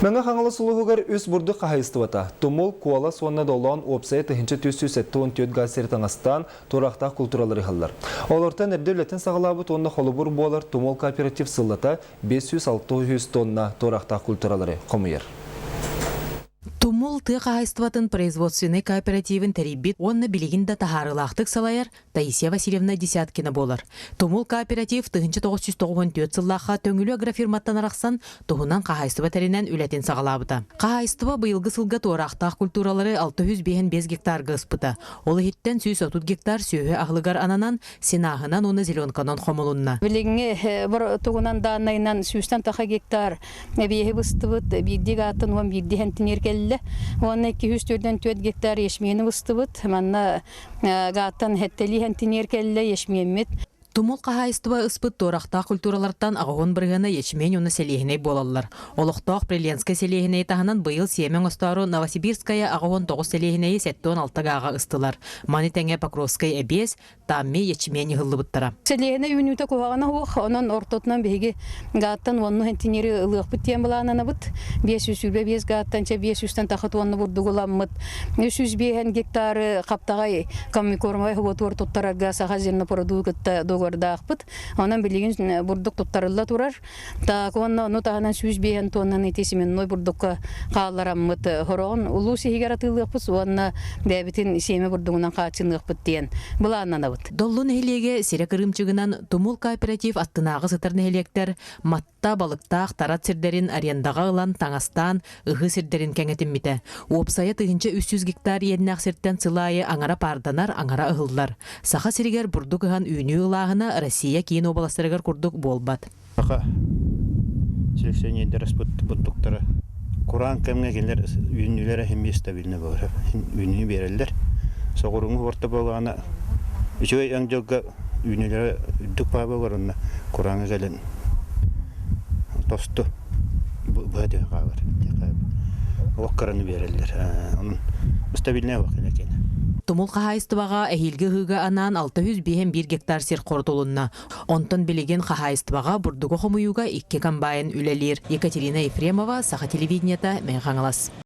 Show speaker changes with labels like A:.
A: Мэҥэ Хаҥалас улууһугар үс бурдук хаһайыстыбата Тумул, Куолас уонна Долоон уопсайа 1474 га сири таҥастаан, туораахтаах култууралары ыһаллар. Олортон эрдэ үлэтин саҕалаабыт уонна холобур буолар Тумул кооператив сыллата 563 тонна туораахтаах культуралары хомуйар.
B: Тумул тыа хаһаайыстыбатын производственнай кооперативын тэрийбит уонна билигин да таһаарыылаахтык салайар Таисия Васильевна Десяткина буолар. Тумул кооператив 1994 сыллаахха Төҥүлү агрофирматтан арахсан, туһунан хаһаайыстыба тэринэн үлэтин саҕалаабыта. Хаһаайыстыба быйылгы сылга туораахтаах культуралары 655 гектарга ыспыта. Ол иһиттэн 130 гектар сүөһү аһылыгар ананан, сенааһынан уонна зеленканан хомулунна.
C: Билиҥҥи тугунан дааннайынан сүүстэн таха гектар эбиэһи быстыбыт, биирдии гааттан уон биирдии сентинер кэллэ. Уонна 244 гектар ячмени быстыбыт. Манна гааттан хэттэлии сентинер кэллэ ячмеммит.
B: Тумул хаһаайыстыба ыспыт туорахтаах культуралартан аҕыһын бырыһыана ячмень уонна сэлиэһинэй буолаллар. Олохтоох Приленскай сэлиэһинэйи таһынан быйыл сиэмэ оҥостоору Новосибирская 89 сэлиэһинэйи 76 гааҕа ыстылар. Маны тэҥэ Покровскай эбиэс, Тамми ячмень ыһыллыбыттара.
C: Сэлиэһинэй үүнүүтэ куһаҕана суох, онон ортотунан биһиги гааттан уонну сентинери ылыахпыт диэн былаананабыт. 525 гааттан чэ 500-тэн тахыт уонна бурдугу ыламмыт. 305 гектары хаптаҕай коммикормовай хоботуор туттарарга Саха зернопродугу кытта договордаахпыт. Онон билигин бурдук туттарылла турар. Так уонна ону таһынан 105 тоннаны ити семенной бурдукка хааллараммыт хороҕун улуус иһигэр атыылыахпыт уонна бэйэбитин сиэмэ бурдугунан хааччыныахпыт диэн былааннанабыт.
B: Доллу нэһилиэгэ сирэ кырыымчыгынан Тумул кооператив аттынааҕы сытар нэһилиэктэр Матта, Балыктаах, Тарат сирдэрин арендаҕа ылан таҥастаан ыһыы сирдэрин кэҥэтиммитэ. Уопсайа 1300 гектар иэннээх сиртэн сыл аайы аҥара паарданар, аҥара ыһыллар. Саха сиригэр бурдук ыһан үүнүү ылааһына Россия киин уобаластарыгар курдук буолбат.
D: Саха селекционердэр аспыт бурдуктара кураан кэмҥэ кинилэр үүнүүлэрэ иһин стабильно буолар. Үүнүүнү биэрэллэр. Соҕурууҥу орто буоллаҕына үчүгэй өҥ дьылга үүнүүлэрэ үрдүк баа буолар уонна курааҥҥа кэлэн тосту быһа түһэн хаалар. Олох кыраны биэрэллэр. Онон стабильнай олох кэнэ.
B: Тумул хаһаайыстыбаҕа эһиилги ыһыыга анаан 651 гектар сир хорутулунна. Онтон билигин хаһаайыстыбаҕа бурдугу хомуйууга икки комбайн үлэлиир. Екатерина Ефремова, Саха телевидениета, Мэҥэ Хаҥалас.